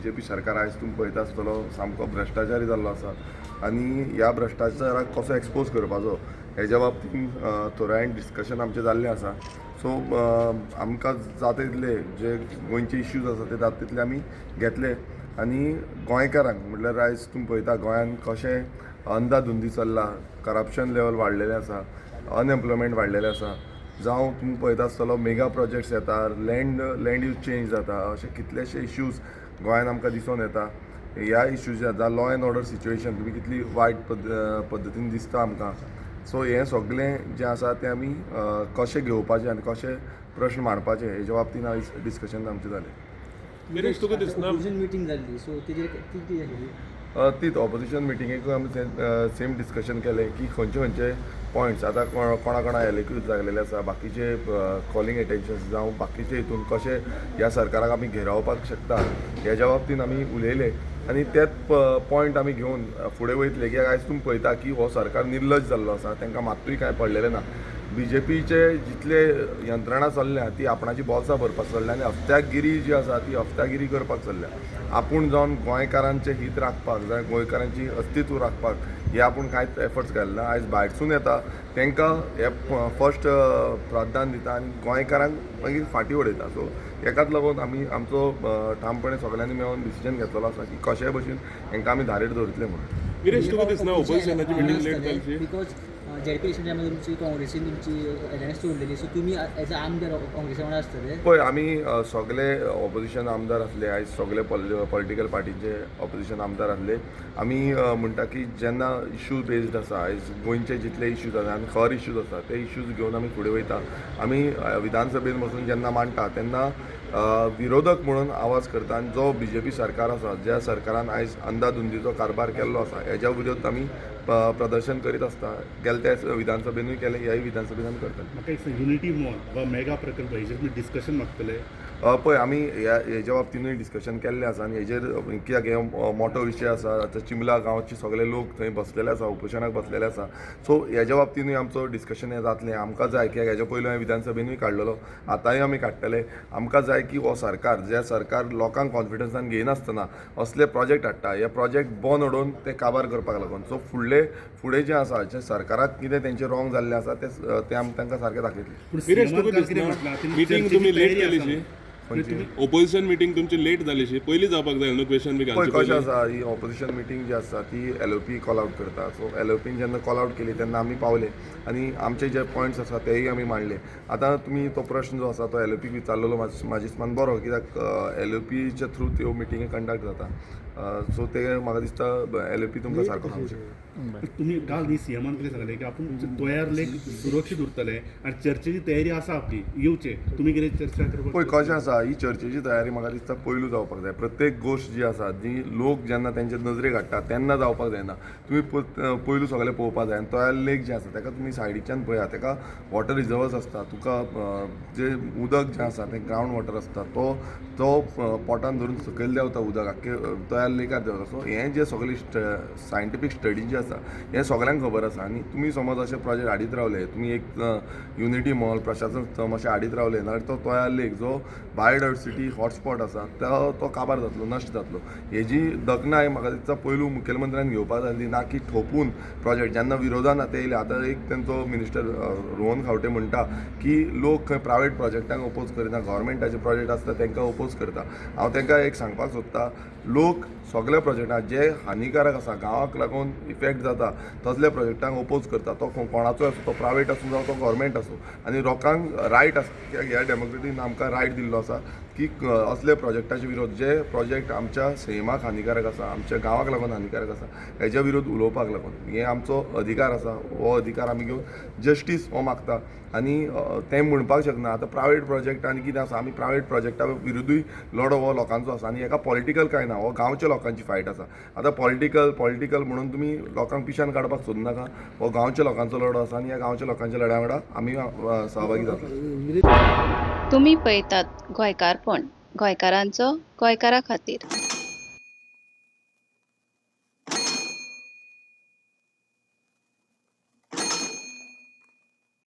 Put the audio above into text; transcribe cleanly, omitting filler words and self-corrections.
B J P सरकार आयज तुमी पळयता आसतलो सामको भ्रश्टाचारी जाल्लो आसा आनी ह्या भ्रश्टाचाराक कसो एक्सपोज करपाचो हेज्या बाबतीन थोड्या डिस्कशन आमचें जाल्लें आसा. सो आमकां जाता तितले जे गोंयचे इश्यूज आसा ते जाता तितले आमी घेतले आनी गोंयकारांक म्हटल्यार आयज तुमी पळयता गोंयांत कशें अंदाधुंदी चल्ला, करप्शन लेवल वाडलेलें आसा, अनएम्प्लॉयमेंट वाडलेलें आसा, जावं तुमी पळयता आसतलो मेगा प्रोजेक्ट्स येता, लँड यूज चेंज जाता, अशे कितलेशे इश्यूज गोंयांत आमकां दिसून येता. ह्या इश्यूज जावं लॉ एंड ऑर्डर सिच्युएशन तुमी कितली वायट पद्दतीन दिसता आमकां. सो हें सगळें जें आसा तें आमी कशें घेवपाचें आनी कशें प्रश्न मांडपाचे हेज्या बाबतीन आयज डिस्कशन आमचें जालें. विरेश, तुका दिसना ऑपोजिशन मिटींग जाल्ली, सो तेजेर ती कितें आशिल्ली? तीच ऑपोजिशन मिटिंगेकूय आमी सेम डिस्कशन केलें की खंयचे खंयचे पॉयंट्स आतां कोणा कोणा एल ए क्यूज लागलेले आसा, बाकीचे कॉलिंग एटेन्शन्स जावं बाकीचे हितून कशें ह्या सरकाराक आमी घेरावपाक शकता हेज्या बाबतीन आमी उलयले आनी तेच पॉयंट आमी घेवन फुडें वयतले. कित्याक आयज तुमी पळयता की हो सरकार निर्लज जाल्लो आसा, तांकां मात्तूय कांय पडलेलें ना. बी जे पीचे जितले यंत्रणा चल्ल्या ती आपणाची बोल्सां भरपाक चल्ल्या आनी हफ्त्यागिरी जी आसा ती हफ्त्यागिरी करपाक चल्ल्या. आपूण जावन गोंयकारांचें हीत राखपाक जाय, गोंयकारांची अस्तित्व राखपाक हे आपूण कांयच एफर्ट्स घालना. आयज भायरसून येता तांकां हे फर्स्ट प्राधान्य दिता आनी गोंयकारांक मागीर फाटीं उडयता. सो हेकाच लागून आमी आमचो ठामपणे सगळ्यांनी मेळून डिसिजन घेतलेलो आसा की कशेय भशेन हांकां आमी धारेर दवरतले म्हणून. विरेश, तुका दिसना ऑपोजिशनाची मिटींग लेट जालची? Because Z P तुमची काँग्रेसीन तुमची एलायन्स तोडलेली, सो तुमी एज अ आमदार काँग्रेसा वांगडा आसतले? पळय, आमी सगळे ऑपोजिशन आमदार आसले, आयज सगळे पॉलिटिकल पार्टीचे ऑपोजिशन आमदार आसले. आमी म्हणटा की जेन्ना इश्यू बेज्ड आसा, आयज गोंयचे जितले इश्यूज आसा आनी खर इश्यूज आसा ते इश्यूज घेवन आमी फुडें वयता. आमी विधानसभेन बसून जेन्ना मांडटा तेन्ना विरोधक म्हणून आवाज करता आनी जो बी जे पी सरकार आसा, ज्या सरकारान आयज अंदाधुंदीचो कारभार केल्लो आसा हेज्या विरोध आमी प्रदर्शन करीत आसता. गेले त्या विधानसभेनूय केलें, ह्याय विधानसभेन आमी करतले. म्हाका एक सांग, युनिटी मॉल वा मेगा प्रकल्प हेजेर तुमी डिस्कशन मागतले? पळय, आमी ह्या हेज्या बाबतीनूय डिस्कशन केल्लें आसा आनी हेजेर कित्याक हे मोठो विशय आसा. आतां चिंबला गांवचे सगळे लोक थंय बसलेले आसा, उपोशणाक बसलेले आसा. सो हेज्या बाबतीनूय आमचो डिस्कशन हें जातलें. आमकां जाय कित्याक हेज्या पयलू हांवें विधानसभेनूय काडलेलो, आतांय आमी काडटले. आमकां जाय की हो सरकार, जे सरकार लोकांक कॉन्फिडन्सान घेयनासतना असले प्रोजेक्ट हाडटा, हे प्रोजेक्ट बंद उडोवन ते काबार करपाक लागून. सो फुडले फुडें जें आसा, जें सरकाराक कितें तेंचें रॉंग जाल्लें आसा तें तें आमी तांकां सारकें दाखयतलें. पूण विरेश, सीएमान तुका काल कितें दिसना म्हटलां, तेणी मिटींग चर्चेची तुमी लेट तयारी आसा केलीशी? म्हणून. खंयची? ओपोजिशन मिटींग तुमची लेट जालीशी, पयलीं जावपाक जाय न्हू क्वेश्चन बी पळय, घालचे कशें पयलीं? आसा, ही ऑपोजिशन मिटींग जी आसा ती L O P call out करता. सो एल ओ पीन जेन्ना कॉल आवट केली तेन्ना आमी पावले आनी आमचे जे पॉयंट्स आसा तेय आमी मांडले. आतां तुमी तो प्रश्न जो आसा तो एल ओ पीक विचारलेलो म्हाजे हिसपान बरो, कित्याक एल ओ पीच्या थ्रू त्यो मिटिंगी कंडक्ट जाता. सो ते म्हाका दिसता एल ओ पी तुमकां सारको सांगूंक शकता. तुमी काल न्ही सीएमान कितें सांगलें की आपूण तयार लेक सुरक्षीत उरतले आनी चर्चेची तयारी आसा आपली, येवचे. तुमी कितें चर्चा करपाक? पळय, कशें आसा, ही चर्चेची तयारी म्हाका दिसता पयलू जावपाक जाय. प्रत्येक गोश्ट जी आसा जी लोक जेन्ना तेंच्या नजरेक हाडटा तेन्ना जावपाक जायना. तुमी पयलू सगळें पळोवपाक जाय आनी तो लेक जें आसा तेका तुमी सायडीच्यान पळयात, तेका वॉटर रिजर्वस आसता, तुका जें उदक जें आसा तें ग्रावंड वॉटर आसता, तो तो पोटान धरून सकयल देंवता उदक, आख्खें तयार लेकार देंवता. सो हें जें सगळें सायंटिफीक स्टडी जी आसा हें सगळ्यांक खबर आसा. आनी तुमी समज अशें प्रोजेक्ट हाडीत रावले, तुमी एक युनिटी मॉल, प्रशासन स्तंभ अशें हाडीत रावले जाल्यार तो तोयार लेक जो बायोडायवर्सिटी हॉटस्पॉट आसा तो काबार जातलो, नश्ट जातलो. हेजी दखणाय म्हाका दिसता पयलू मुखेलमंत्र्यान घेवपाक जाय, ना की थोपून प्रोजेक्ट जेन्ना विरोधान आतां येयले. आतां एक तेंचो मिनिस्टर रोहन खावटे म्हणटा की लोक खंय प्रायवेट प्रोजेक्टांक ओपोज करिना, गव्हर्मेंटाचे प्रोजेक्ट आसता तांकां ओपोज करता. हांव तांकां एक सांगपाक सोदता, लोक सगल्या प्रोजेक्टांक जे हानिकारक आसा, गांवाक लागून इफेक्ट जाता तसल्या प्रोजेक्टांक ओपोज करता. तो कोणाचो आसूं, तो प्रायवेट आसूं जावं तो गव्हर्मेंट आसूं. आनी लोकांक रायट आसा, कित्याक ह्या डेमोक्रेटीन आमकां रायट दिल्लो आसा की असले प्रोजेक्टाचे विरोध, जे प्रोजेक्ट आमच्या सैमाक हानिकारक आसा, आमच्या गांवाक लागून हानिकारक आसा, हेज्या विरोध उलोवपाक लागून हे आमचो अधिकार आसा. हो अधिकार आमी घेवन जस्टीस हो मागता. आनी तें म्हणपाक शकना आतां प्रायवेट प्रोजेक्ट आनी कितें आसा, आमी प्रायवेट प्रोजेक्टा विरुद्धूय लढो हो लोकांचो आसा आनी हेका पॉलिटिकल कांय ना, हो गांवच्या लोकांची फायट आसा. आतां पॉलिटिकल म्हणून तुमी लोकांक पिशान काडपाक सोदनाका. हो गांवच्या लोकांचो लढो आसा आनी ह्या गांवच्या लोकांच्या लढ्या वांगडा आमी सहभागी जातले. तुमी पळयतात गोंयकारपण, गोंयकारांचो गोंयकारा खातीर.